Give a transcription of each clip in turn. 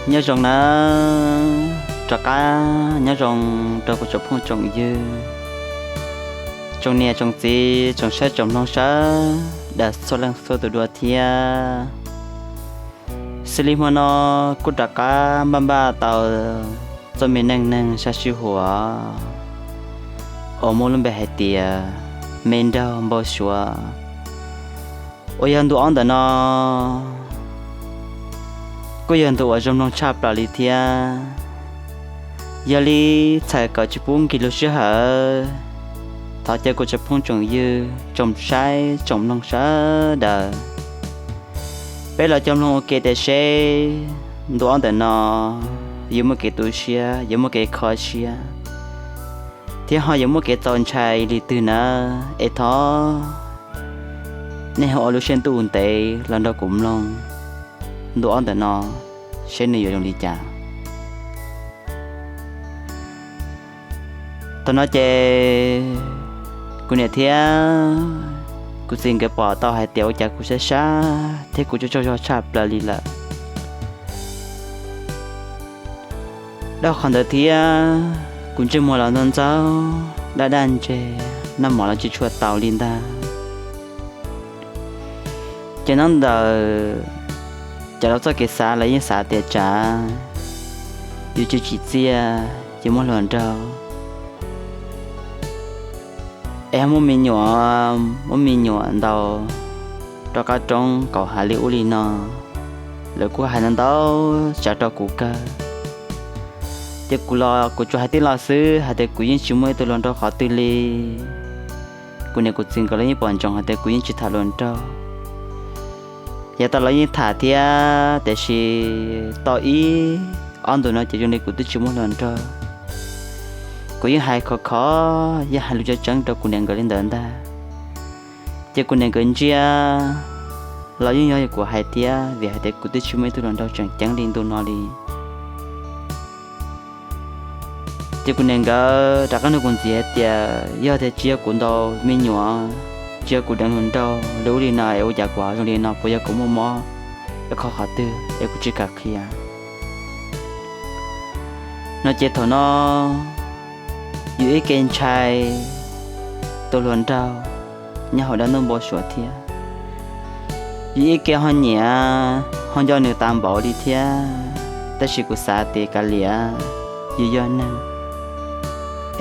Nyob zoo nawb, rov qab nyob zoo rau kuv tsoom phooj tsoom ywg, tsoom niam tsoom txiv, tsoom saib tsoom mloog sawv daws txhua leej txhua tus dua thiab. Xws li hmo no kuj rov qab npaj npaj tau txoj me neej neeg sab sij huam uas muaj lub npe hais tias me nraug npau suav, uas yog ntu ob ntawm no kuj yog ntu uas zoo mloog tshaj plaws li thiab. Yog li txhawm kom tsis pub nkig lub sij hawm, thov caw kuv tsoom phooj tsoom ywg, tsoom saib tsoom mloog sawv daws, peb los coj mloog ua ke tiam sis ntu ob ntawm no yuav muaj kev tu siab, yuav muaj kev kho siab, thiab ho yuav muaj kev txaus ntshai li twg nawb. Es thov nej ho ua lub siab ntuj ntev los nrog kuv mloog ntu ob ntawm no seb nws yuav zoo li cas. Thaum no ces kuv niam thiab kuv txiv nkawd pom tau hais tias ua cas kuv sab sab thiab kuv tsaug tsaug zog tshaj plaws li lawm. Dhau qhov ntawd thiab kuv ntsej muag los ntxaug ntxaug, daj daj ntseg, noj mov los tsis tshua tau li ntag. Ces nyob ntawm cov laus txoj kev xav los yeej xav tias tsam yus tsis tsim txiaj ces muaj hluas nraug es muaj me nyuam, muaj me nyuam ntaus rau qab roob kaum hav li ub li no. Lawv kuj hais ntau ntau tsav rau kuv kawg. Ces kuv los kuv tsuas hais tib lo xwb hais tias kuv yeej tsis muaj ib tug hluas nraug qhov twg li. Kuv niam kuv txiv nkawd los yeej pom ntsoov hais tias kuv yeej tsis tham hluas nraug. Yav tas los yeej tham thiab tiam sis tau ib ob ntus no ces zoo li kuv twb tsis muaj hluas nraug. Kuv yeej hais khov kho, yeej hais lus tseeb tseeb rau kuv niam nkawd li ntawd ntag. Ces kuv niam nkawd ntsia los yeej yog kuv hais thiab vim hais tias kuv twb tsis muaj ib tug hluas nraug tseem ceeb li ntu no li. Ces kuv niam nkawd rov qab nug kuv ntxiv hais tias yog tias tsis yog kuv ntaus me nyuam, tsis yog kuv deev hluas nraug li ub li no es ua cas kuv ho zoo li no, puas yog kuv muaj mob ib qho qhov twg es kuv tsis kam qhia no. Ces thaum no yus ib ke ntshai tus hluas nraug nyob hauv dab ntuj npau suav thiab, yus ib ke ho nyiam ho nco nws tas npaum li thiab. Tab sis kuv xav tias kav liam, yus yog neeg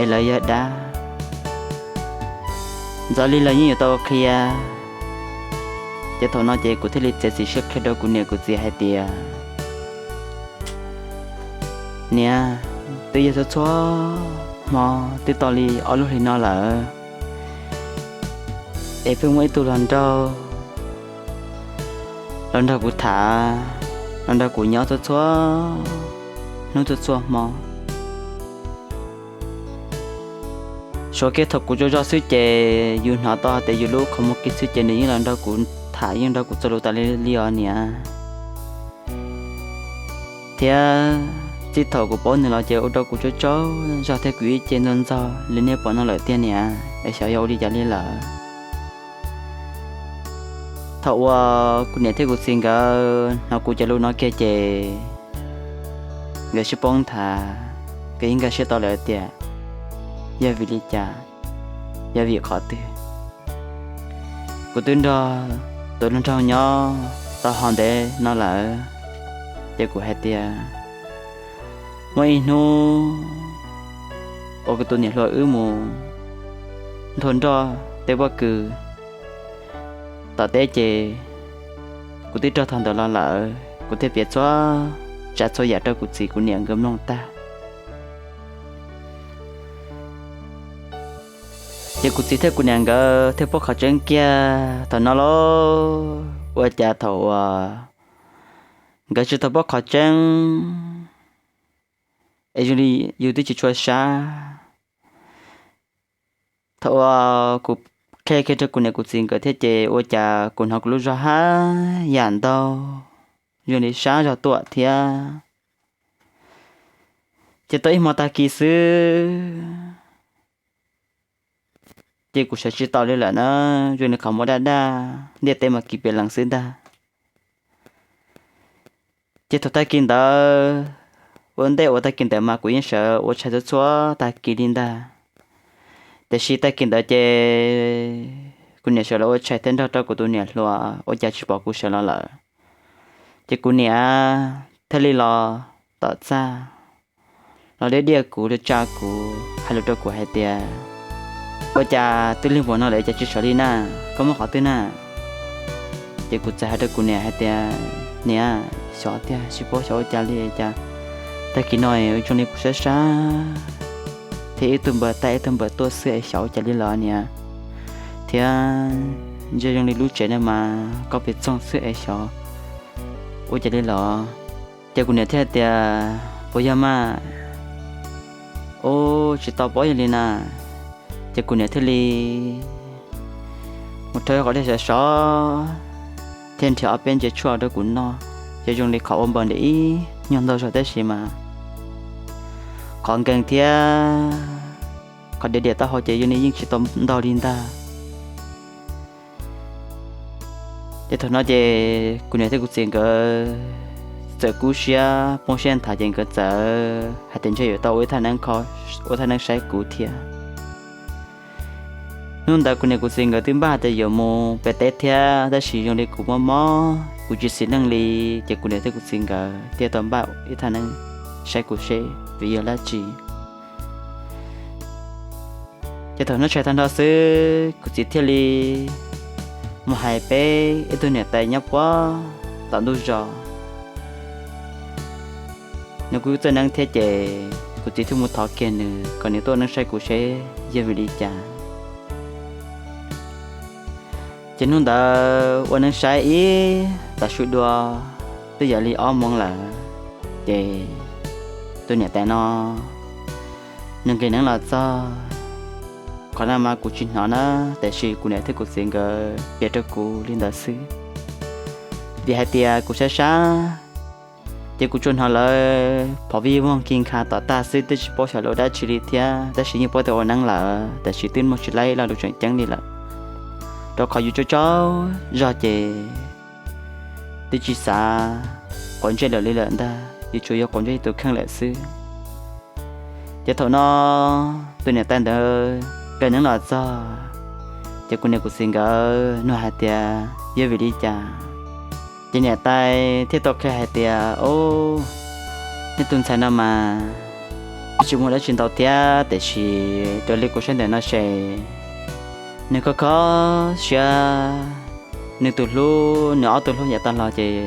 es lawv yog dab, ntxov li lawv yeej yuav tau qhia. Ces thaum no ces kuv thiaj li txiav txim siab qhia rau kuv niam kuv txiv hais tias niam, twb yog txhua txhua hmo twb tau li ob lub hlis no lawm es pheej muaj ib tug hluas nraug los nrog kuv tham, los nrog kuv nyob txhua txhua hnub txhua txhua hmo. Suav kiag thaum kuv tsaug zog xwb ces yus hnov tau hais tias yus lub qhov muag kiag xwb ces nws yeej los nrog kuv tham yeej nrog kuv txuas lus tas li li os niam. Thiab txij thaum kuv paub nws los ces ua rau kuv tsaug tsaug zog thiab kuv ib ce ntxhov ntxhov li nej pom no lawm tiag niam, es xyov yog ua li cas li lawm. Thaum uas kuv niam thiab kuv txiv nkawd hnov kuv cov lus no kiag ces nkawd sib poob nthav, nkawd yeej nkag siab tau lawm tias yog vim li cas, yog vim qhov twg. Kuv twb nrog tus hluas nraug nyob tau ho ntev no lawm, ces kuv hais tias muaj ib hnub uas kuv tus niam hluas wb mus nthua nroj teb pob kws tom teb ces kuv twb raug thaum ntawd los lawm, kuv thiaj piav txhua tsav txhua yam rau kuv txiv kuv niam nkawd mloog tag. Ces kuv txiv thiab kuv niam nkawd thiaj paub qhov tseeb kiag thaum no lauj. Ua cas thaum uas nkawd tsis tau paub qhov tseeb es zoo li yus twb tsis tshua sab. Thaum uas kuv qhia kiag rau kuv niam kuv txiv nkawd thiab ces ua cas kuv hnov kuv lub zog haj yam ntau, zoo li sab zog tuaj thiab. Ces tau ib hmo tag kis xwb ces kuv sawv tsis tau li lawm na, zoo li qhov muag daj daj, ntiaj teb mas kis pes lees xwb ntag. Ces thaum tag kis ntawd, ua ntej uas tag kis ntawd mas kuv yeej sawv ua tshais txhua txhua tag kis li ntag. Tiam sis tag kis ntawd ces kuv niam sawv los ua tshais thiab nrog rau kuv tus niam hluas ua cas tsis pom kuv sawv los lawm. Ces kuv niam thiaj li los tom txaj, los diaj diaj kuv, los tsa kuv, hais lus rau kuv hais tias, Ua cas twb lig npaum no lawm cas tsis sawv li na? Koj muaj qhov twg na? Ces kuv txawm hais rau kuv niam hais tias, Niam, xyov tiag, tsis paub xyov ua cas li cas, tag kis no zoo li kuv sab sab thiab ib tug npawg tab ib tug npawg tuaj xwb es xyov ua cas li los niam, thiab ntshe zoo li lub tsev no mas koj pes txoog xwb es xyov ua cas li los. Ces kuv niam thiaj tias, Puas yog mas? Ub, tsis tau paub yog li na. Ces kuv niam thiaj li mus rho qhov dej sov sov thiab nrhiav ob peb ntsis tshuaj rau kuv noj, ces zoo li qhov ua npaws ntawm ib nyuag ntau zog tab sis mas qhov nkees thiab qhov diam diam taub hau ces zoo li yeej tsis tau ntau li ntag. Ces thaum no ces kuv niam thiab kuv txiv nkawd txawm kub siab poob siab nthav ces nkawd txawm hais tias ntshe yuav tau ua ib thaj neeb kho, ua thaj neeb saib kuv thiab. Hnub ntawd kuv niam kuv txiv nkawd twb npaj hais tias yuav mus pem teb thiab tab sis zoo li kuv mob mob kuv tsis xis neej li, ces kuv niam thiab kuv txiv nkawd thiaj tau npaj ib thaj neeb saib kuv seb vim yog dab tsi. Ces thaum hnub tshais tag nrho xwb kuv txiv thiaj li mus hais peb ib tug niam tais nyob puag tom ntug zos, nws kuj txawj neeb thiab ces kuv txiv thiaj mus thov kiag nws kom nws tuaj ua neeb saib kuv seb yog vim li cas. Ces hnub ntawd ua neeb saib ib tav su dua twb yog li ob moos lawm, ces tus niam tais no nws nqis neeb los txog. Qhov no mas kuv tsis hnov na, tiam sis kuv niam thiab kuv txiv nkawd piav rau kuv li ntawd xwb. Vim hais tias kuv sab sab, ces kuv tsuas hnov lawv phov vij voog ki nkha tom tag xwb, twb tsis paub xyov lawv ua dab tsi li thiab, tab sis yeej paub tias ua neeb lawm, tiam sis twb muag tsis laib lo lus tseem ceeb li lawm, rau qhov yus tsaug tsaug zog ces twb tsis xav quav ntsej lawm li lawm ntag, yus tsuas yog quav ntsej tus kheej lawm xwb. Ces thaum no tus niam tais ntawd nqis neeb los txog, ces kuv niam kuv txiv nkawd nug hais tias yog vim li cas. Ces niam tais thiaj tau qhia hais tias, Ub, nej tus ntxhais no mas tsis muaj dab tsi ntau thiab, tiam sis raws li kuv saib ntawm no ces nws kho kho siab, nws tus hlub, nws ob tug hlub yav tag los ces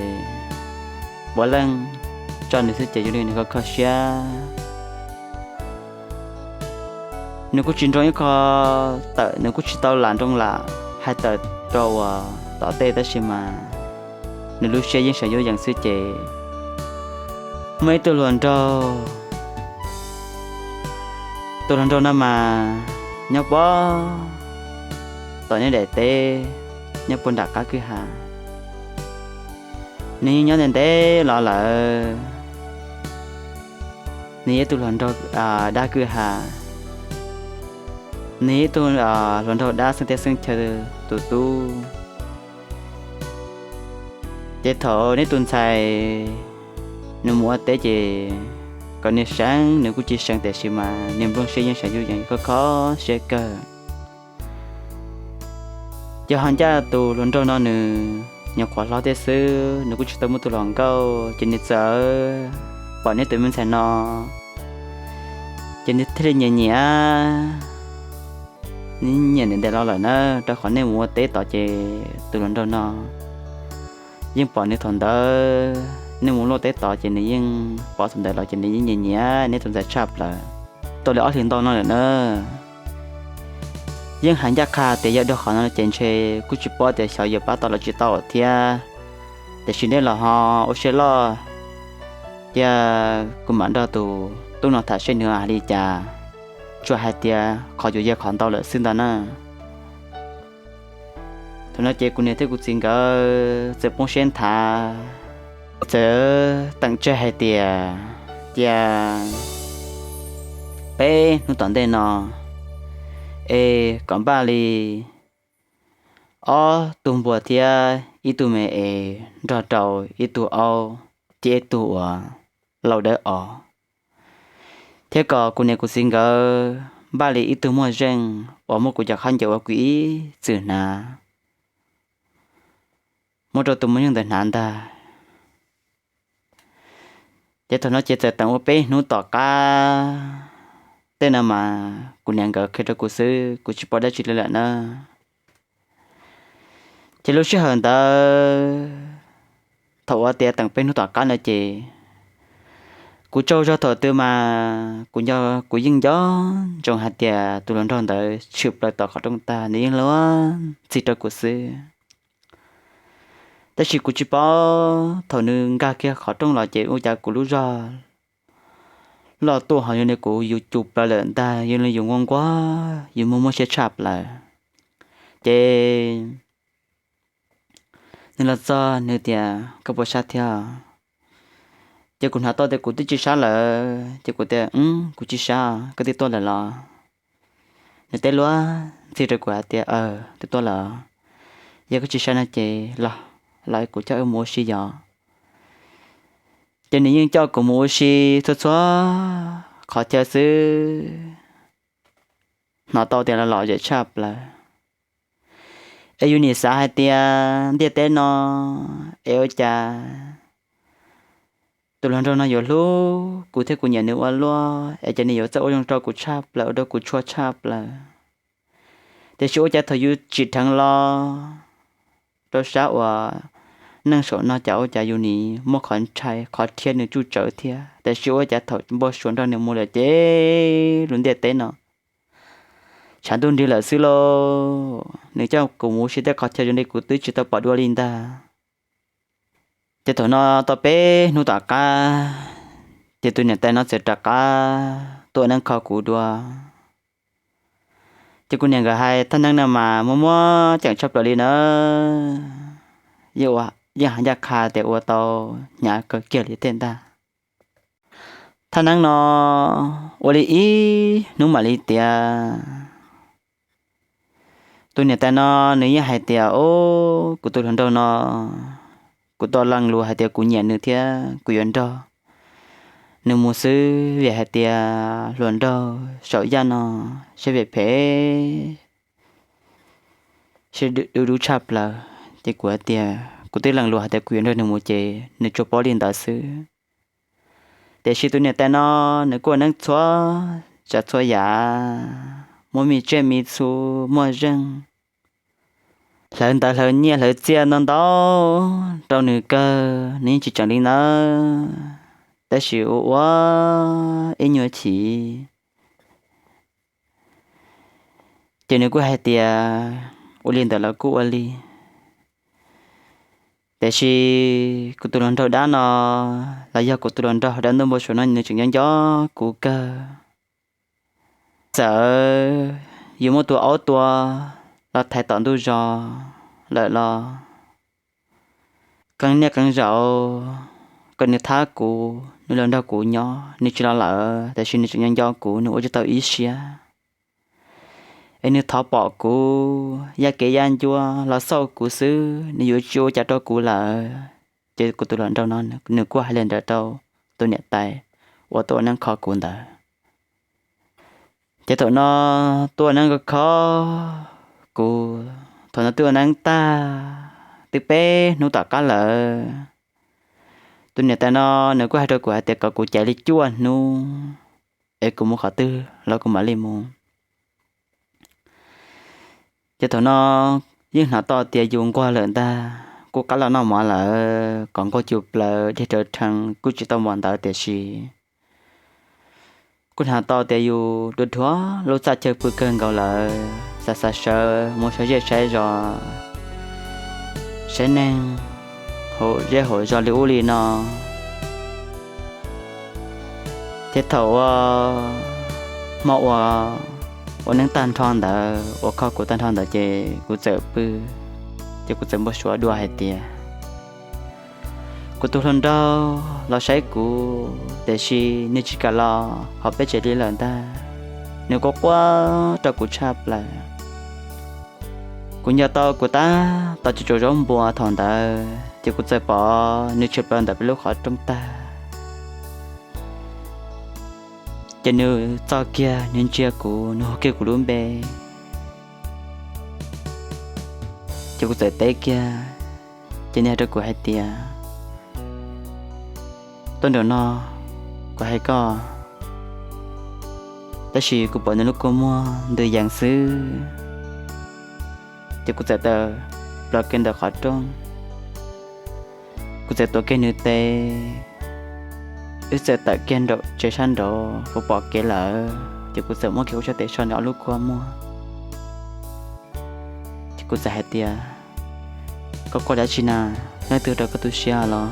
puav leej tso nws xwb ces zoo li nws kho kho siab. Nws kuj tsis nroo ib qho tawm, nws kuj tsis tau lam nroo lam hais tawm rau uas tom tej, tab sis mas nws lub siab yeej sawv yuj yees xwb ces muaj ib tug hluas nraug. Tus hluas nraug no mas nyob puag tom nyob daim teb, nyob puag nram qab kwj ha. Nws yeej nyob ntev ntev los lawm. Nws yog ib tug hluas nraug dab kwj ha. Nws yog ib tug hluas nraug dab xeeb teb xeeb chaw tus tub. Ces thaum nws tus ntxhais nws mus ua teb ces kom nws seev nws kuj tsis seev, tiam sis mas nws nplooj siab yeej sawv yuj yees kho kho siab kawg. Ces ho ncaj tus hluas nraug no nws nyuam qhuav hlob thiab xwb, nws kuj tsis tau muaj tus hluas nkauj, ces nws txawm pom nws tus me ntxhais no, ces nws thiaj li nyiam nyiam, nyiam ntev ntev los lawm na, rau qhov nej mus ua teb tod ces tus hluas nraug no yeej pom nws thaum ntawd, nej mus luaj teb tod ces nws yeej pom thaum ntawd los ces nws yeej nyiam nyiam neb tus ntxhais tshaj plaws. Tau li ob hlis ntau no lawm na. Yeej hais ncaj qha tias yog dhau qhov no ces ntshe kuj tsis paub tias xyov yuav pab tau los tsis tau thiab. Tiam sis nej los ho ua siab loj cia kuv mam nrog tus tub no tham seb nws hais li cas, tsuas hais tias qhov yuav yog qhov ntau lawm xwb ntag na. Thaum no ces kuv niam thiab kuv txiv nkawd txawm poob siab nthav, txawm teem tseg hais tias cia peb hnub tom ntej no es kom npaj li ob tug npua thiab ib tug me es nrog rau ib tug aub cia ib tug uas laus dawb os, thiab kom kuv niam kuv txiv nkawd npaj li ib tug muaj zeej uas muab kuv cov khaub ncaws ua kuv ib txwm hnav, muab rau tus muaj zeej ntawd hnav ntag. Ces thaum no ces txawm teem ua peb hnub tom qab, tej no mas kuv niam nkawd qhia rau kuv xwb, kuv tsis paub dab tsi li lawm na. Ces lub sij hawm ntawd, thaum uas tias teem peb hnub tom qab no ces, kuv tsaug zog thaum twg mas kuv nco, kuv yeej nco ntsoov hais tias tus hluas nraug ntawd tshwm plaws tom qhov rooj tag, nws yeej luag ntxhi rau kuv xwb. Tab sis kuv tsis paub thaum nws nkag kiag qhov rooj los ces ua cas kuv lub zog loj tuaj ho yog li kuv yus cus plaws lawm ntag, yog li yus nquag nquag, yus muaj muaj siab tshaj plaws. Ces nws los txog nws tias, koj puas sab thiab? Ces kuv hnav tau tias kuv twb tsis sab lawm ces kuv tias, kuv tsis sab, koj twb tuaj lawm los? Nws teb luag ntxhi rau kuv hais tias, aw, twb tuaj lawm. Yog koj tsis sab no ces los, los kuv coj wb mus ua si yom. Ces nws yeej coj kuv mus ua si txhua txhua qhov chaw xwb. Hnov tau tias los lom zem tshaj plaws. Es yus nim xav hais tias ntiaj teb no es ua cas tus hluas nraug no yuav hlub kuv thiab kuv nyiam nws ua luaj es ces nws yuav txawj ua zoo rau kuv tshaj plaws, ua rau kuv tshua tshaj plaws. Tiam sis ua cas thaum yus tsim dheev los rau sab uas neej saum no cas ua cas yus nim muaj qhov ntshai qhov rhiab nws tsuj tsawv thiab, tiam sis ua cas thaum npau suav nrog nws mus lawm ces lub ntiaj teb no tshav ntuj nrig lawm xwb lauj. Nws coj kuv mus ua si tej qhov chaw zoo li kuv twb tsis tau pom dua li ntag. Ces thaum no tau peb hnub tom qab, ces tus niam tais no txawm rov qab tuaj ua neeb kho kuv dua. Ces kuv niam nkawd hais thaj neeb no mas muaj muaj ceem tshaj plaws li na, yeej ha ncaj qha tias ua tau hnyav kawg kiag li tej ntag. Thaj neeb no ua li ib hnub mam li tiav. Tus niam tais no nws yeej hais tias, o, kuv tus hluas nraug no, kuv tau lees lus hais tias kuv nyiam nws thiab kuv yuav nrog nws mus xwb, vim hais tias hluas nraug saum yaj no sab vim phem, sab dub dub tshaj plaws. Ces kuv hais tias kuv twb lees lus hais tias kuv yuav nrog nws mus ces nws tsuas paub li ntawd xwb. Tiam sis tus niam tais no nws kuj ua neeb txhua tsav txhua yam, muaj me tsiaj me txhu, muaj zeej, hlawv ntawv hlawv nyiaj hlawv txiaj ntau ntau rau nws kawg, nws yeej tsis tseem li ntawd. Tab sis ua ua ib nyuag chim ces nws kuj hais tias ua li ntawd los kuj ua li. Tiam sis kuv tus hluas nraug dab no los yog kuv tus hluas nraug dab ntuj npau suav no nws tseem nco nco kuv kawg. Txawm yus muaj tus aub tua los thaiv tom ntug zos lawm los qee niaj qee zaus kom nws thab kuv, nws los nrog kuv nyob, nws tsis los lawm, tiam sis nws tseem nco nco kuv, nws ua tsis tau ib siab. Es nws thov pom kuv yaj kev yaj ncua los xauj kuv xwb, nws yuav tsis ua cas rau kuv lawm. Ces kuv tus hluas nraug no nws kuj hais li ntawd rau tus niam tais uas tuaj ua neeb kho kuv ntawd. Ces thaum no tuaj ua neeb kho kuv, thaum no twb ua neeb tag twb peb hnub tom qab lawm. Tus niam tais no nws kuj hais rau kuv hais tias kom kuv caiv li cuaj hnub es kuv mus qhov twg los kuv mam li mus. Ces thaum no yeej hnav tau tias yus nquag lawm ntag, kuj qab los noj mov lawm, kom nquag cus plaws dej raws rhees kuj tsis tau mov ntawd tiam sis kuj hnav tau tias yus dhuav dhuav lub txaj chaw pw kawg nkaus lawm, xav xav sawv mus saib zej saib zos, saib neeg hauv zej hauv zos li ub li no. Ces thaum ua, hmo ua, ua neeb tag nrho ntawd, ua kho kuv tag nrho ntawd ces kuv txawm pw, ces kuv txawm npau suav dua hais tias kuv tus hluas nraug los saib kuv tiam sis nws tsis kam los hauv peb tsev li lawm ntag. Nws quaj quaj rau kuv tshaj plaws. Kuv nco tau kuv tab tom tsuas tsuas zaub npua thaum ntawd, Ces kuv txawm pom nws tshwm plaws ntawm peb lub qhov rooj tag. Ces nws txog kiag, nws ntsia kuv, nws hu kiag kuv lub npe. Ces kuv txawm teb kiag, ces nws hais rau kuv hais tias, Tuaj nraum no, kuv hais koj. Tab sis kuv pom nws lub kua muag ntws yees xwb. Ces kuv txawm tawm plaws kiag ntawm qhov rooj, kuv txawm tuav kiag nws tes, wb txawm tawm kiag nraum tsev sab nraud, kuv pom kev lawm, ces kuv txawm muab kiag kuv sab tes so nws ob lub kua muag. Ces kuv txawm hais tias, Koj quaj dab tsi na? Leej twg rau koj tu siab los?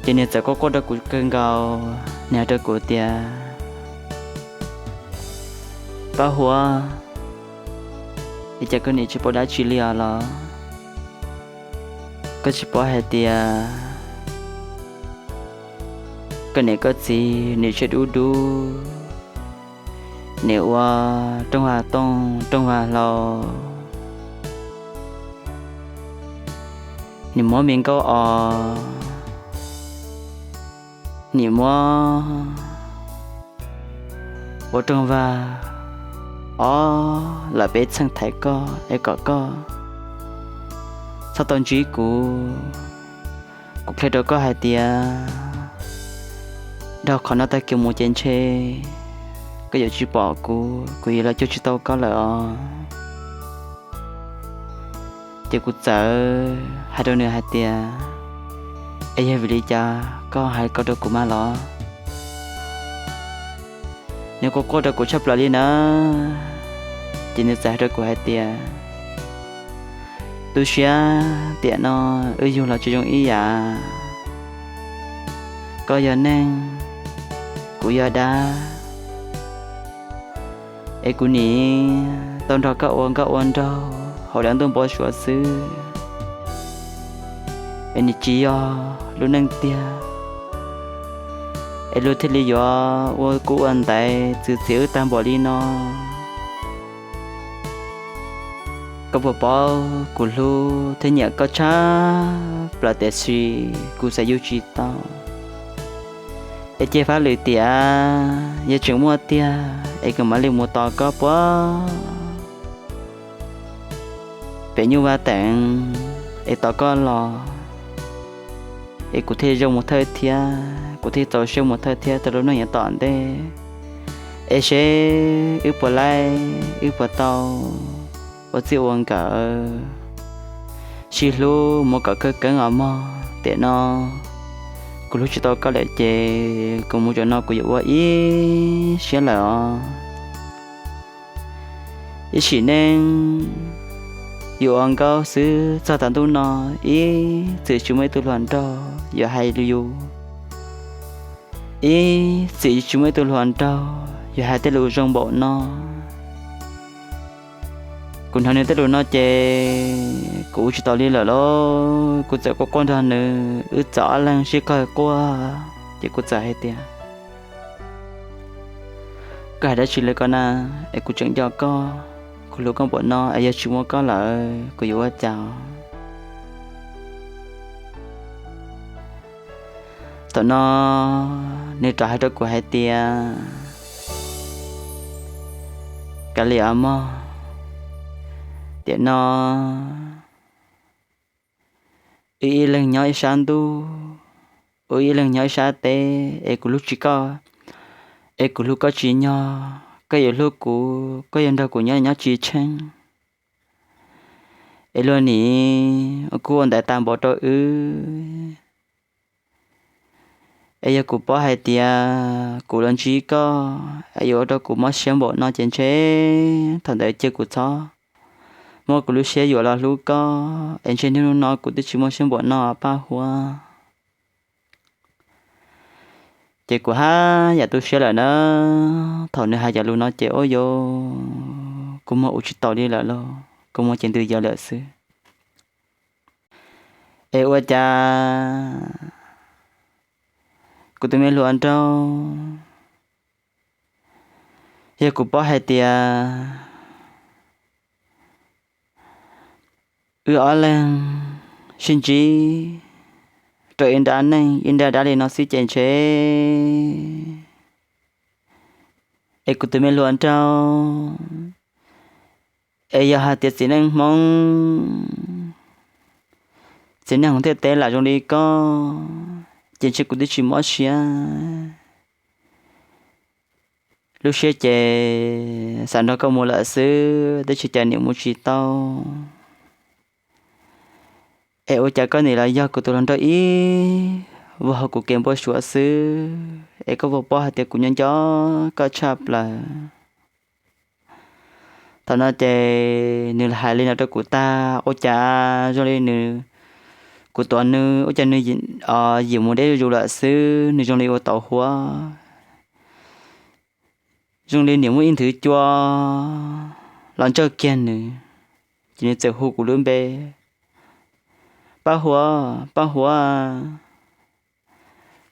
Ces nws txawm quaj quaj rau kuv kawg nkaus, nws hais rau kuv tias, Paj Huab, es cas koj niam tsis paub dab tsi li os los? Koj tsis paub hais tias koj niam koj txiv nim tshaib dub dub, nim ua rooj vag tooj rooj vag hlau, nim muab me nkauj os, nim muab ua rooj vag ob lawm peb txheej thaiv koj es kom koj txhob tau ntsib kuv. Kuv qhia rau koj hais tias dhau qhov no tag kis mus ces ntshe koj yuav tsis pom kuv, kuv yuav los cuag tsis tau koj lawm os. Ces kuv txawm hais rau nws hais tias, Es yog vim li cas koj hais ko rau kuv mas los? Nws quaj quaj rau kuv tshaj plaws li na. Ces nws txawm hais rau kuv hais tias, Tu siab, tiam no wb yug los tsis zoo ib yam. Koj yog neeg, kuv yog dab, es kuv nim tau nrog koj ua nkauj ua nraug hauv dav ntuj npau suav xwb, es nim tsis yog lub neej tiag, es luag thiaj li yuav ua kub ua ntaiv txwv txiav wb tag npaum li no. Koj puas paub kuv hlub thiab nyiam koj tshaj plaws tiam sis kuv xav yug tsis tau. Es cia fab lwm tiam, yog tseem muaj tiag es kuv mam li mus tos koj puag pem nyuj vaj teev es tos koj los, es kuv thiaj zoo mus thawj thiab kuv thiaj txaus siab mus thawj thiab rau lub neej yav tom ntej. Es seb wb puas laib, wb puas tau ua txij ua nkawm sib hlub mus kom kawg keeb os mog. Tiam no kuv hlub tsis tau koj lawm ces kuv mus zaum no kuv yuav ua ib siab lawm os. Ib sim neej yus ua nkauj xwb txog tav ntuj no ib txwm tsis muaj ib tug hluas nraug yuav hais yus, ib txwm tsis muaj ib tug hluas nraug yuav hais tej lus zoo npaum no. Kuv hnov nws tej lus no ces kuv ua tsis taus li lawm lauj. Kuv txawm quaj quaj nrog nws, wb txawm ob leeg sib qawg quaj, ces kuv txawm hais tias, Koj hais dab tsi li ko na? Es kuv tseem nco koj, kuv hlub koj npaum no es yog tsis muaj koj lawm kuv yuav ua cas? Thaum no nws rov hais rau kuv hais tias, Kav liam os mog, tiam no wb ib leeg nyob ib sab ntuj, wb ib leeg nyob ib sab teb, es kuv hlub tsis koj, es kuv hlub koj tsis nyog, koj yuav hlub kuv, koj yuav nrog kuv nyob nyob tsis tsheej. Es luag nim ua kub ua ntaiv tag npaum rau wb. Es yog kuv paub hais tias kuv los ntsib koj es yuav ua rau kuv mob siab npaum no ces ntshe thaum ntawd cia kuv txhob muab kuv lub siab yuav los hlub koj, es ntshe niaj hnub no kuv twb tsis muaj siab npaum no Paj Huab. Ces kuv haj yam tu siab lawm na. Thaum nws hais cov lus no ces ua yus, kuv muag ua tsis taus li lawm lauj, kuv muag ces ntws yawv lawm xwb. Es ua cas kuv tus me hluas nraug, yog kuv paub hais tias wb ob leeg sib ntsib rau ib nrab neej ib nrab dab li no xwb ces ntshe es kuv tus me hluas nraug es yog hais tias txiv neej Hmoob, txiv neej hauv ntiaj teb lam zoo li koj ces ntshe kuv twb tsis mob siab. Lub siab ces xav nrog koj mus lawm xwb, twb tsis cais niam mus tsis tau. Es ua cas koj nim los yog kuv tus hluas nraug ib vuag hauv kuv kev npau suav xwb, es koj puas paub hais tias kuv nyob nco koj tshaj plaws. Thaum no ces nws hais li no rau kuv tag, ua cas zoo li nws, kuv tuav nws ua cas nws yim mus deb zuj zus lawm xwb, nws zoo li ua tau huab, zoo li niam muab ib nthwv cua los ntsawj kiag nws, ces nws txawm hu kuv lub npe, Paj Huab, Paj Huab.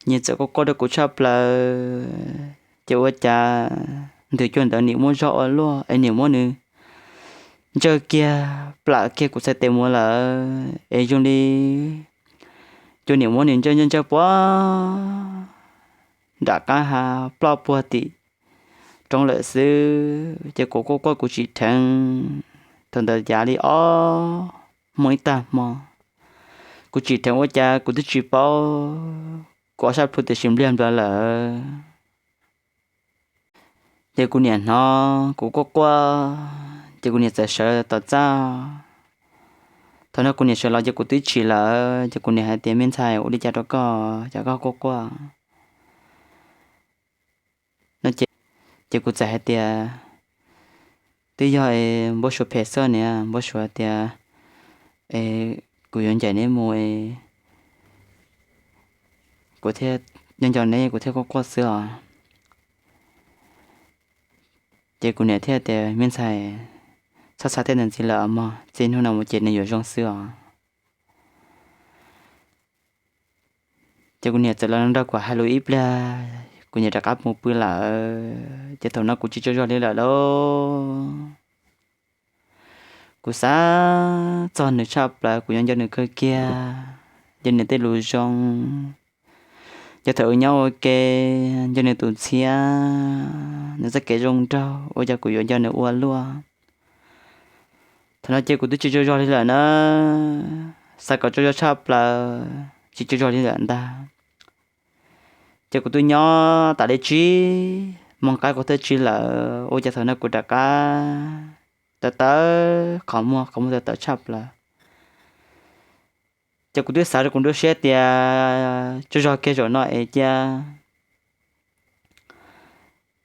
Nws txawm quaj quaj rau kuv tshaj plaws, ces ua cas nthwv cua ntawd niam muab zog ua luaj es niam muab nws ntsawj kiag plam kiag kuv txhais tes mus lawm, es zoo li cua niam muab nws ntsawj ntsawj ntsawj puag nram qab ha ploj puag tim roob lawm xwb, ces kuv quaj quaj kuv tsim dheev. Thaum ntawd yav li ob moos ib tag hmo, kuv tsim dheev ua cas kuv twb tsis paub, kuv ob sab plhu tiam sis npliag nplawg lawm. Ces kuv niam hnov kuv quaj quaj, ces kuv niam txawm sawv tom txaj. Thaum no kuv niam sawv los ces kuv twb tsis lawm, ces kuv niam hais tias, Me ntxhais, ua li cas rau koj, cas koj quaj quaj? Ces kuv txawm hais tias, Twb yog npau suav phem xwb niam, npau suav tias kuv yuav ncaim neb mus, kuv thiaj nco nco neb, kuv thiaj quaj quaj xwb os. Ces kuv niam thiaj tias, Me ntxhais, txhob xav tej ntawd ntxiv lawm mog, txij hnub no mus ces nws yuav zoo xwb os. Ces kuv niam txawm los nrog kuv hais lus ib pliag, kuv niam rov qab mus pw lawm. Ces thaum no kuv tsis tsaug zog li lawm lauj. Kuv xav txog nws tshaj plaws, kuv yuav nco nws kawg kiag, nco nws tej lus zoo, nco thaum wb nyob ua ke, nco nws tus ntxhiab, nws txoj kev zoo nraug, ua cas kuv yuav nco nws ua luaj. Thaum no ces kuv twb tsis tsaug zog li lawm na, xav kom tsaug zog tshaj plaws, tsis tsaug zog li lawm ntag. Ces kuv twb nyob tas li tsib moos qab kuv thiaj tsim lawm, ua cas thaum no kuv rov qab tawv tawv qhov muag, qhov muag tawv tawv tshaj plaws. Ces kuv twb xav rau kuv nruab siab tias tsaug zog kiag zaum no es cia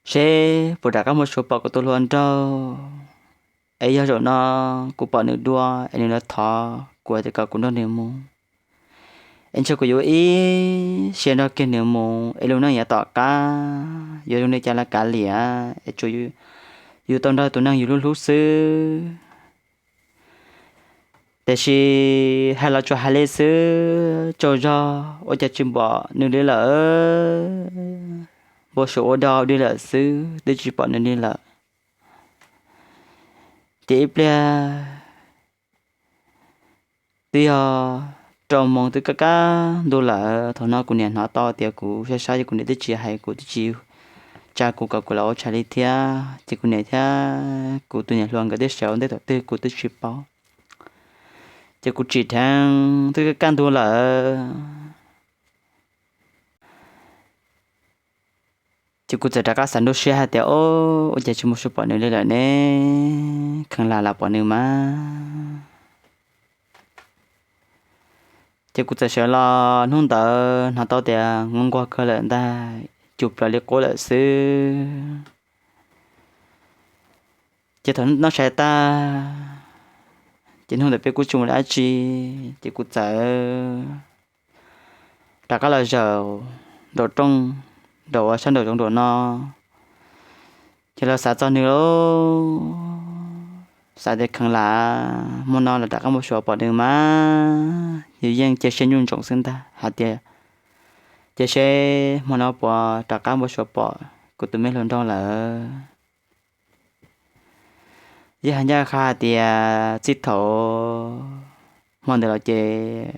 seb puas rov qab mus suav pom kuv tus hluas nraug, es yog zaum no kuv pom nws dua es nws los thov kuv tias kom kuv nrog nws mus, es ntshe kuv yuav ib siab nrog kiag nws mus es lub neej yav tom qab yuav zoo li cas los kav liam, es tsuas yus tau nrog tus neeg yus hlub hlub xwb. Tiam sis hais los tsuas hais li xwb, tsaug zog ua cas tsis pom nws li lawm, npau suav ua dog dig lawm xwb twb tsis pom nws li lawm. Ces ib pliag twb yog rau moos twb kaj kaj ntug lawm, thaum no kuv niam hnov tau tias kuv sab sab ces kuv niam twb tsis hais kuv, twb tsis tsa kuv kom kuv los ua tshais li thiab, ces kuv niam thiab kuv tus niam hluas nkawd twb sawv ua ntej thaum twg kuv twb tsis paub. Ces kuv tsim dheev twb kaj kaj ntug lawm, ces kuv txawm rov qab xav nruab siab hais tias, Ua cas tsis mus suav pom nws li lawm ne? Kheev lam los pom nws mas. Ces kuv txawm sawv los hnub ntawd hnov tau tias nquag nquag kawg lawm ntag, cus plaws li qub lawm xwb. Ces thaum noj tshais tag, ces hnub ntawd peb kuj tsis mus dab tsi, ces kuv txawm rov qab los zaum nraum rooj, nraum uas sab nraum zoov nraum no, ces los xav txog nws lauj, xav tias kheev lam hmo no los rov qab mus suav pom nws mas, yus yeej cia siab nyuj ntsoov xwb ntag hais tias, cia seb hmo no puas rov qab mus suav pom kuv tus me hluas nraug lawm. Yeej hais ncaj qha hais tias txij thaum Hmo ntawd los ces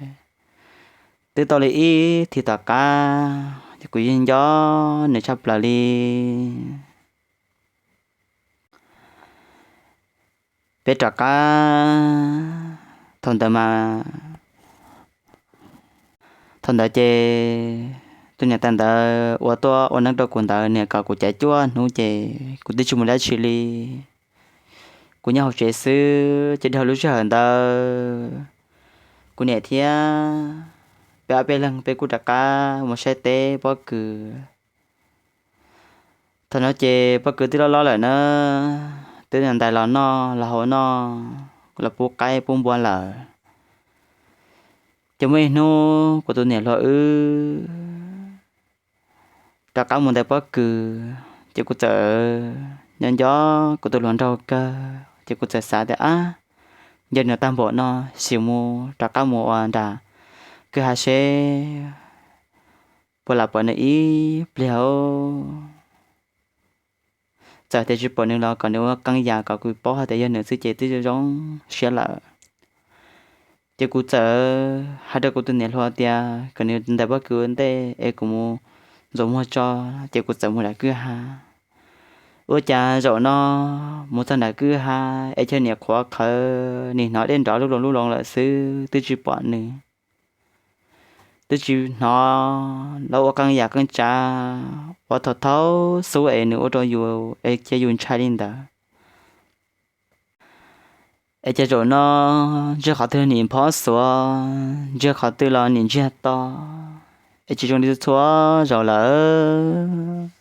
twb tau li ib thib tom qab ces kuv yeej nco nws tshaj plaws li. Peb rov qab, thaum ntawd mas, thaum ntawd ces tus niam tais ntawd uas tuaj ua neeb rau kuv ntawd nws kom kuv cav cuaj hnub ces kuv twb tsis mus dab tsi li. Kuv nyob hauv tsev xwb ces dhau lub sij hawm ntawd kuv niam thiab peb ob peb leeg peb kuj rov qab mus saib teb pob kws. Thaum no ces pob kws twb loj loj lawm na, twb ntais los noj los haus noj, los pub qaib pub npua lawm. Ces muaj ib hnub kuv tus niam hluas wb rov qab mus ntais pob kws, ces kuv txawm nyob nco kuv tus hluas nraug kawg ces kuv txawm xav tias, ab, nco nws tag npaum no, sim mus rov qab mus ua nram kwj ha seb puas lam pom nws ib pliag. Txawm tias tsis pom nws los kom nws ua qee yam kom kuv paub hais tias yog nws xwb ces twb zoo siab lawm. Ces kuv txawm hais rau kuv tus niam hluas tias kom nws ntais pob kws ua ntej es kuv mus ntxuav muag tso, ces kuv txawm mus nram kwj ha. Ua cas zaum no mus txog nram kwj ha es cia li hnov qhuav qhawv, nim hnov dej nrov lub loo lub loo lawm xwb twb tsis pom nws. Twb tsis hnov los ua qee yam qee tsav uas thaum thaum xub es nws ua rau yus es cia yus ntshai li ntawd. Es ces zaum no ntshe qhov twg nim phob xuav, ntshe qhov twg los nim ntsiag to, es tsis zoo li txhua zaus lawm.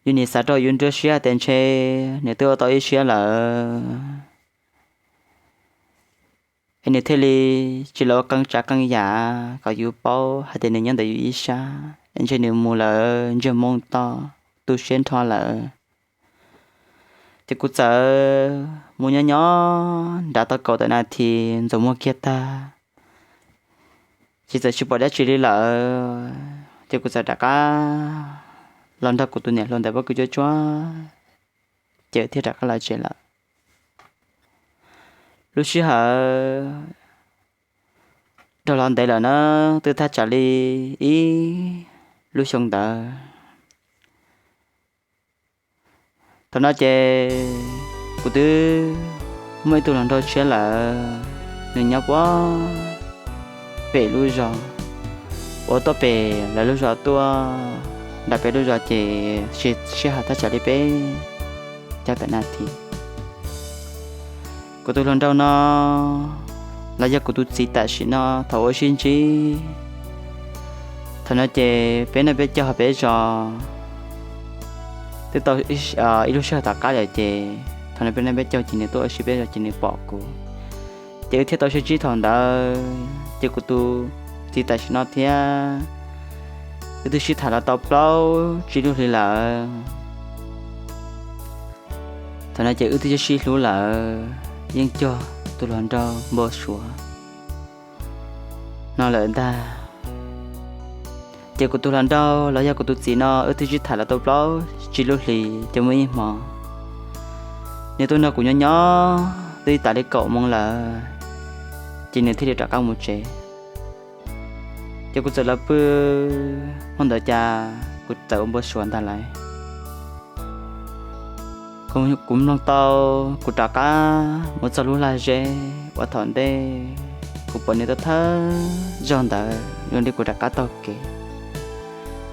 Yus nim xav rau yus nruab siab tias ntshe nws twb ua tau ib siab lawm, es nws thiaj li tsis los ua qee tsav qee yam kom yus paub hais tias nws nyob ntawm yus ib sab, es ntshe nws mus lawm ntsiag moo to tu siab nrho lawm. Ces kuv txawm mus nyob nyob nrad tau kaum tawm nas this ntxuav muag kiag tag, ces txawm tsis pom dab tsi li lawm. Ces kuv txawm rov qab los nrog kuv tus niam hluas ntawm pob kws cuab tsuab, ces thiaj rov qab los tsev lawm. Lub sij hawm dhau los ntev lawm na, twb thaj tsam li ib lub xyoo ntawd. Thaum no ces kuv twb muaj ib tug hluas nraug tshiab lawm, nws nyob puag pem lub zos, uas tuaj pem lawv lub zos tuaj nram peb lub zos ces sij hawm thaj tsam li peb caug tawm nas this. Kuv tus hluas nraug no los yog kuv tus txiv tam sim no thaum ua sib ntsib. Thaum no ces peb noj peb caug hauv peb zos twb tau ib lub sij hawm tom qab lawm ces thaum no peb noj peb caug ces nws tuaj ua si peb zos ces nws pom kuv, ces wb thiaj tau sib ntsib thaum ntawd. Ces kuv tus txiv tam sim no thiab wb twb sib tham los tau plaub tsib lub hlis lawm. Thaum no ces wb twb sib hlub lawm, yeej cuag tus hluas nraug npau suav no lawm ntag. Ces kuv tus hluas nraug los yog kuv tus txiv no wb twb sib tham los tau plaub tsib lub hlis, ces muaj ib hmo nws tuaj nrog kuv nyob nyob twb tas li kaum moos lawm, ces nws thiaj li rov qab mus tsev. Ces kuv txawm los pw, hmo ntawd cas kuv txawm ua npau suav ntag lauj. Kuv mloog tau kuv rov qab mus txog lub lag zeb uas thaum ntej kuv pom nws tuaj thawj zaug ntawd, zoo li kuv rov qab taug kev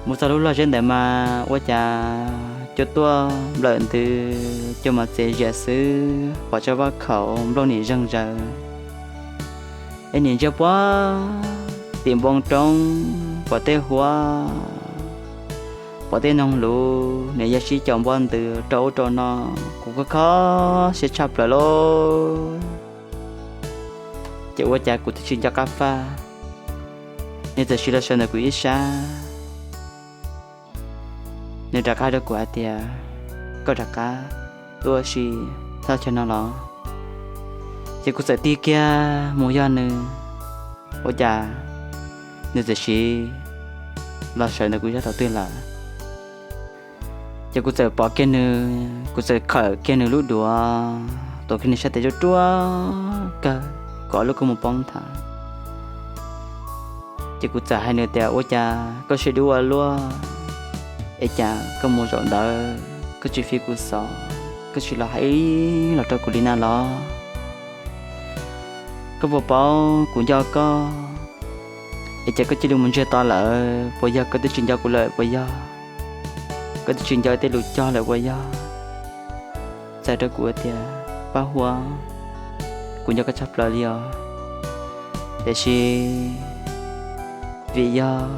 mus txog lub lag zeb ntawd mas ua cas cua tuaj nplawm ntws, cua mos txias zias xwb, pom tsob vaj khaum nplooj nim zeeg zaws, es nim ntsia puag tim npoo roob pom tej huab, pom tej noog luv nws ya sib caum npua ntws rau ub rau no, kuv kho kho siab tshaj plaws lauj. Ces ua cas kuv twb tsis nco qab faj, nws txawm sim los sawv ntawm kuv ib sab, nws rov qab hais rau kuv hais tias, koj rov qab tuaj ua si txog chaw no los? Ces kuv txawm tig kiag mus yog nws, ua cas nws txawm sim los sawv ntawm kuv zaj thaum twg lawm. Ces kuv txawm pom kiag nws, kuv txawm khawm kiag nws lub duav, tuav kiag nws sab tes ruaj ruaj kawg. kom lub koj mus poob nthav. Ces kuv txawm hais nws tias, ua cas koj siab dub ua luaj, es cas koj mus zaum ntawd koj tsis fiv kuv xov, koj tsis los hais los rau kuv li na los? Koj puas paub kuv nco koj, es cas koj cia li mus ntsiag to lawm? Puas yog koj twb tsis nco kuv lawm puas yog? Koj twb tsis nco tej lus cog lawm puas yog? Txawm rau kuv tias, Paj Huab, kuv nco koj tshaj plaws li os, tiam sis vim yog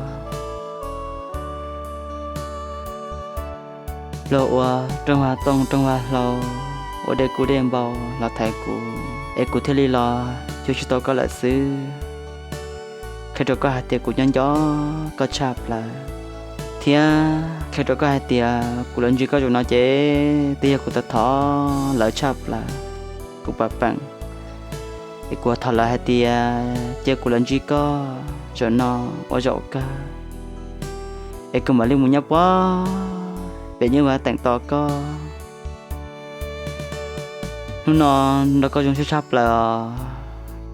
luag ua rooj vag tooj rooj vag hlau, ua dej kub dej npau los thaiv kuv, es kuv thiaj li los cuag tsis tau koj lawm xwb. Qhia rau koj hais tias kuv nyob nco koj tshaj plaws, thiab qhia rau koj hais tias kuv los ntsib koj zaum no ces twb yog kuv thov lawv tshaj plaws, kuv pam peem. Es kuv thov lawv hais tias cia kuv los ntsib koj zaum no ua zaum kawg, es kuv mam li mus nyob puag pem nyob vaj teem tos koj. Hnub no nrog koj zoo siab tshaj plaws os,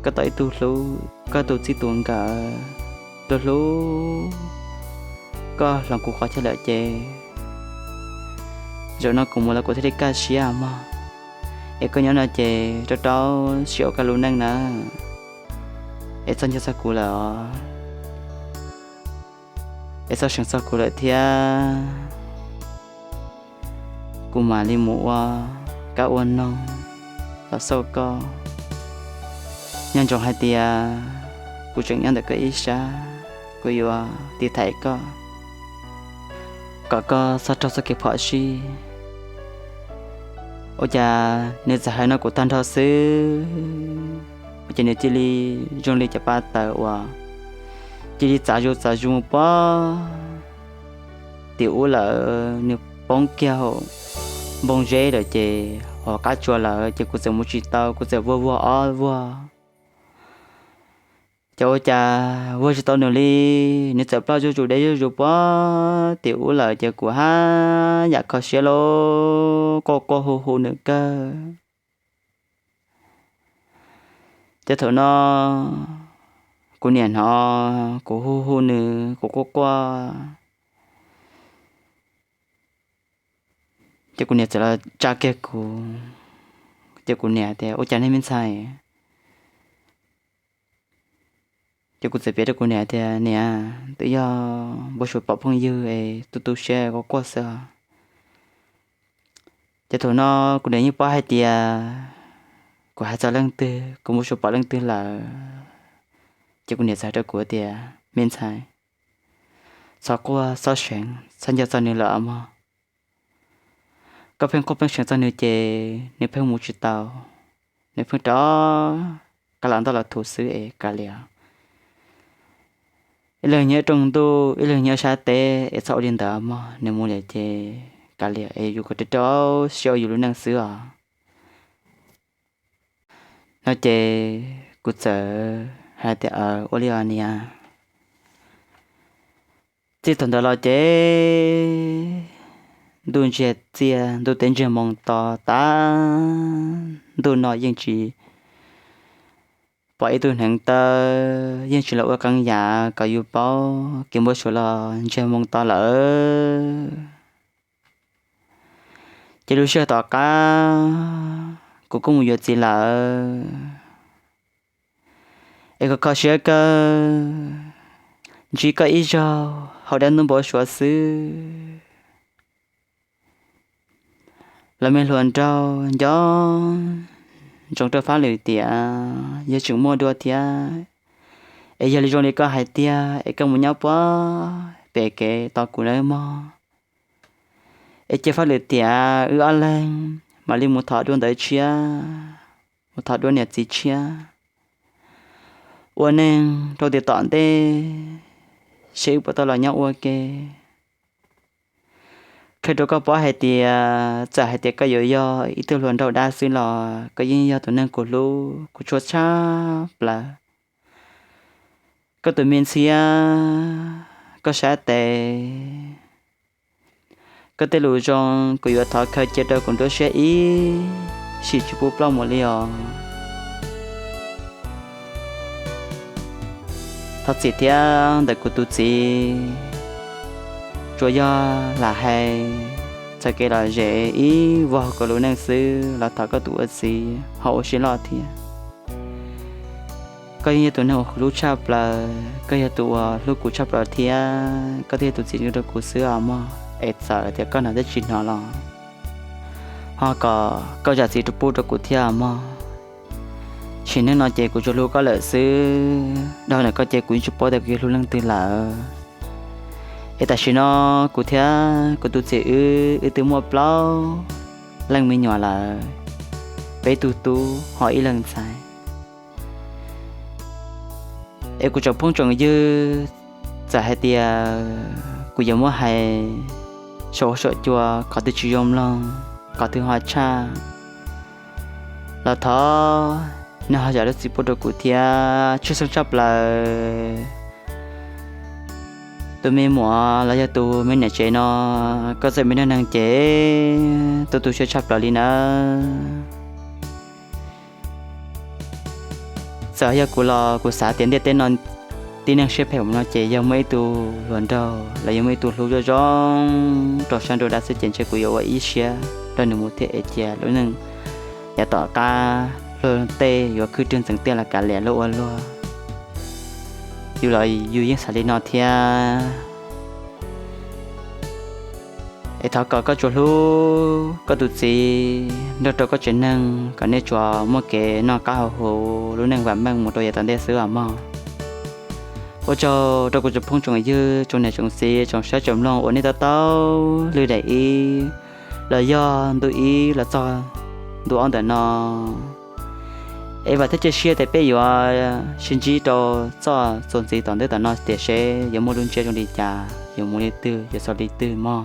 koj tau ib tug hlub, koj tus txij tus nkawm, tus hlub, koj hloov kuv qhov chaw lawm ces zaum no kuv mus los kuv thiaj li kaj siab mog. Es koj nyob no ces rau rau siab ua koj lub neej na, es txhob nco txog kuv lawm os, es txhob seev txog kuv lawm thiab. Kuv mam li mus ua kab ua noog los xauj koj. Nco ntsoov hais tias kuv tseem nyob ntawm koj ib sab, kuv yuav tiv thaiv koj, kom koj txhob raug txoj kev phom sij. Ua cas nws txawm hais no kuv tag nrho xwb, ua cas nws cia li zoo li cov pa taws uas cia li txav zus txav zus mus puag tim ub lawm, nws poob kiag hauv npoo zeb lawm ces hauv qab tsua lawm ces kuv txawm mus tsis tau, kuv txawm vuag vuag ob vuag. Ces ua cas vuag tsis tau nws li, nws txawm ploj zuj zus deb zuj zus puag tim ub lawm ces kuv haj yam kho siab lauj, quaj quaj hu hu nws kawg. Ces thaum no kuv niam hnov kuv hu hu nws, kuv quaj quaj, ces kuv niam txawm los tsa kiag kuv, ces kuv niam tias, Ua cas ne me ntxhais? Ces kuv txawm piav rau kuv niam tias, Niam, twb yog npau suav pom phooj ywg es tu tu siab quaj quaj xwb os. Ces thaum no kuv niam yeej paub hais tias kuv hais txog leej twg, kuv npau suav pom leej twg lawm. Ces kuv niam txawm hais rau kuv tias, Me ntxhais, txhob quaj txhob seev, txhob nco txog nws lawm mog. Koj pheej quaj pheej seev txog nws ces nws pheej mus tsis tau, nws pheej rov qab los ntoj los thuv xwb es kav liam. Ib leeg nyob rooj ntuj, ib leeg nyob sab teb es txhob ua li ntawd mog, nws mus lawm ces kav liam es yus kom rau rau siab ua yus lub neej xwb os. No ces kuv txawm hais tias, Aws, ua li os niam. Txij thaum ntawd los ces ntuj ntsiag txiaj, ntuj teb ntsiag moo to tas, ntuj no yeej tsis pom ib tug hneev taw, yeej tsis los ua qee yam kom yus paub kev npau suav los ntsiag moo to lawm. Ces lub sij hawm tom qab kuv kuj mus yuav txiv lawm, es kuv kho siab kawg, ntsib koj ib zaug hauv dab ntuj npau suav xwb. Los me hluas nraug nco ntsoov rau fab lwm tiam yog tseem muaj dua thiab, es yog li zoo li koj hais tiag es koj mus nyob puag pem kev tos kuv nawb mog. Es cia fab lwm tiam wb ob leeg mam li mus thov dua ntawv tshiab, mus thov dua niam txiv tshiab, ua neeg rau tiam tom ntej, seb wb puas tau los nyob ua ke. Qhia rau koj paub hais tias txawm hais tias koj yuav yog ib tug hluas nraug dab xwb los koj yeej yog tus neeg kuv hlub kuv tshua tshaj plaws. Koj tus me ntxhiab, koj sab tes, koj tej lus zoo kuv yuav thov khaws cia rau kuv nruab siab ib sim tsis pub ploj mus li os. Thov txim thiab ntawm kuv tus txiv, tsuas yog lam hais txog kev lom zem ib vog koj lub neej xwb los thov koj tus ua txiv ho ua siab loj thiab. Koj yeej yog tus neeg uas kuv hlub tshaj plaws, koj yog tus uas hlub kuv tshaj plaws thiab koj thiaj yog tus txiv rau kuv xwb os mog. Es txawm tias koj hnov thiab tsis hnov los ho kom koj zam txim rau pub rau kuv thiab mog. Sim neej no ces kuv tsuas hlub koj lawm xwb, dhau ntawm koj ces kuv yeej tsis paub tias kuv yuav hlub leej twg lawm. Es tam sim no kuv thiab kuv tus txiv wb, wb twb muaj plaub leej me nyuam lawm, peb tug tub ho ib leeg ntxhais. Es kuv tsoom phooj tsoom ywg, txawm hais tias kuv yuav muab hais saum huab saum cua qhov twg tsis zoo mloog, qhov twg ho tshaj los thov nej ho zam lub txim pub rau kuv thiab. Tshwj xeeb tshaj plaws tus me muam los yog tus me niam tsev no, koj txawm me neej neeg ces tu tu siab tshaj plaws li nawb. Txawm yog kuv los kuv xav tias ntiaj teb no tib neeg siab phem no ces yog muaj ib tug hluas nraug los yog muaj ib tug hlub zoo zoo rau sab nraud dab xwb ces ntshe kuv yuav ua ib siab rau nws mus thiab es cia lub neej yav tom qab luag tej yuav khwb rwg ntxeev tiaj los kav liam luag ua luag. Yus los yus yeej xav li no thiab. Es thov kom koj tsuas hlub koj tus txiv nrog rau koj tsev neeg kom nej tsuas muaj kev noj qab haus huv lub neej vam meej mus rau yav tom ntej xwb os mog. Ua tsaug rau kuv tsoom phooj tsoom ywg tsoom niam tsoom txiv tsoom saib tsoom mloog uas nej tau taug lw daim ib los yog ntu ib los txog ntu ob ntawm no. Es vam thiab cia siab tias peb yuav sib ntsib rau txoj txuas ntxiv tom ntej tom no tiam seb yuav muaj lub ntsiab zoo li cas, yuav mus li twg, yuav xaus li twg mog.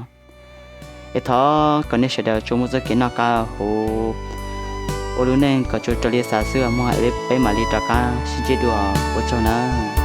Es thov kom nej sawv daws tsuas muaj txoj kev noj qab huv ua lub neej kom tsuas raws li xav xwb mog, peb mam li rov qab sib ntsib dua, ua tsaug nawb.